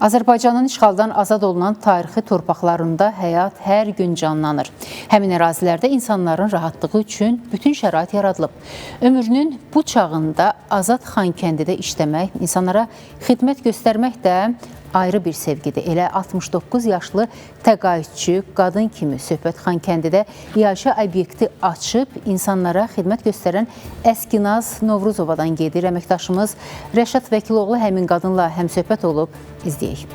Azərbaycanın işğaldan azad olunan tarixi torpaqlarında həyat hər gün canlanır. Həmin ərazilərdə insanların rahatlığı üçün bütün şərait yaradılıb. Ömrünün bu çağında Azad Xankəndidə işləmək, insanlara xidmət göstərmək də ayrı bir sevgidir. Elə 69 yaşlı təqaüdçü qadın kimi söhbət Xankəndidə iaşə obyekti açıb insanlara xidmət göstərən Əskinaz Novruzovadan gedir. Əməkdaşımız Rəşad Vəkiloğlu həmin qadınla həmsöhbət olub, izləyək.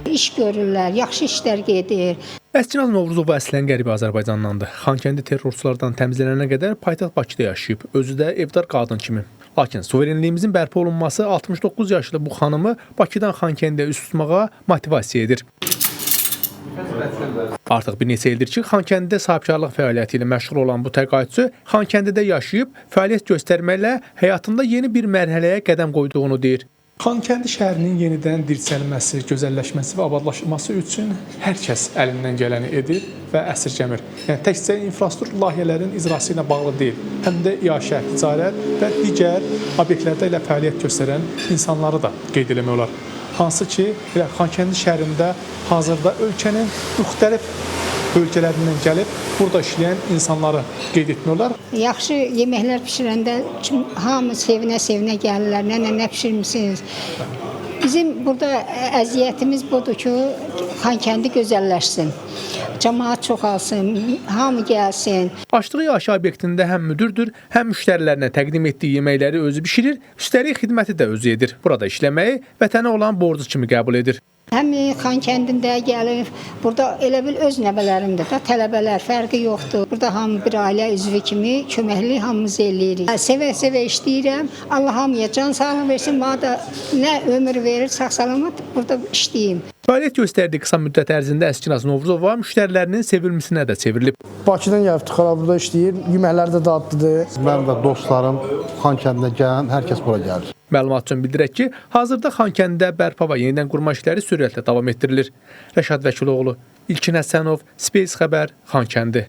İş görürlər, yaxşı işlər gedir. Əskinaz Novruzova əslən Qərbi Azərbaycandandır. Xankəndi terrorçulardan təmizlənənə qədər paytaxt Bakıda yaşayıb, özü də evdar qadın kimi. Lakin suverenliyimizin bərpa olunması 69 yaşlı bu xanımı Bakıdan Xankəndiyə üz tutmağa motivasiya edir. Artıq bir neçə ildir ki, Xankəndidə sahibkarlıq fəaliyyəti ilə məşğul olan bu təqaüdçü Xankəndidə yaşayıb fəaliyyət göstərməklə həyatında yeni bir mərhələyə qədəm qoyduğunu deyir. Xankəndi şəhərinin yenidən dirçəlməsi, gözəlləşməsi və abadlaşması üçün hər kəs əlindən gələni edir və əsirgəmir. Yəni təkcə infrastruktur layihələrinin icrası ilə bağlı deyil, həm də iaşə, ticarət və digər obyektlərdə elə fəaliyyət göstərən insanları da qeyd eləmək olar. Hansı ki, elə Xankəndi şəhərində hazırda ölkənin müxtəlif bölgələrindən gəlib burada işləyən insanları qeyd etmək olar. Yaxşı yeməklər bişirəndə hamı sevinə-sevinə gəlirlər. Nənə, nə bişirmisiniz? Bizim burada əziyyətimiz budur ki, Xankəndi gözəlləşsin. Camaat çoxalsın, hamı gəlsin. Açdığı iaşə obyektində həm müdürdür, həm müştərilərinə təqdim etdiyi yeməkləri özü bişirir, üstəlik xidməti də özü edir. Burada işləməyi vətənə olan borcu kimi qəbul edir. Həm Xankəndində gəlib, burada elə bil öz nəvələrimdir də, tələbələr, fərqi yoxdur. Burada hamı bir ailə üzvü kimi köməklik hamımız eləyirik. Sevə-sevə işləyirəm. Allah hamıya can sağlığı versin, mənə da nə ömür verir, sağ-salamat burada işləyim. Fəaliyyət göstərdiyi qısa müddət ərzində Əskinaz Novruzova müştərilərinin sevilmisinə də çevrilib. Bakıdan gəlib xala burada işləyir. Yeməkləri də dadlıdır. Mənim də dostlarım Xankəndidə gələn hər kəs bura gəlir. Məlumat üçün bildirək ki, hazırda Xankəndidə bərpa və yenidən qurma işləri sürətlə davam etdirilir. Rəşad Vəkiloğlu, İlkin Həsənov, Space Xəbər, Xankəndi.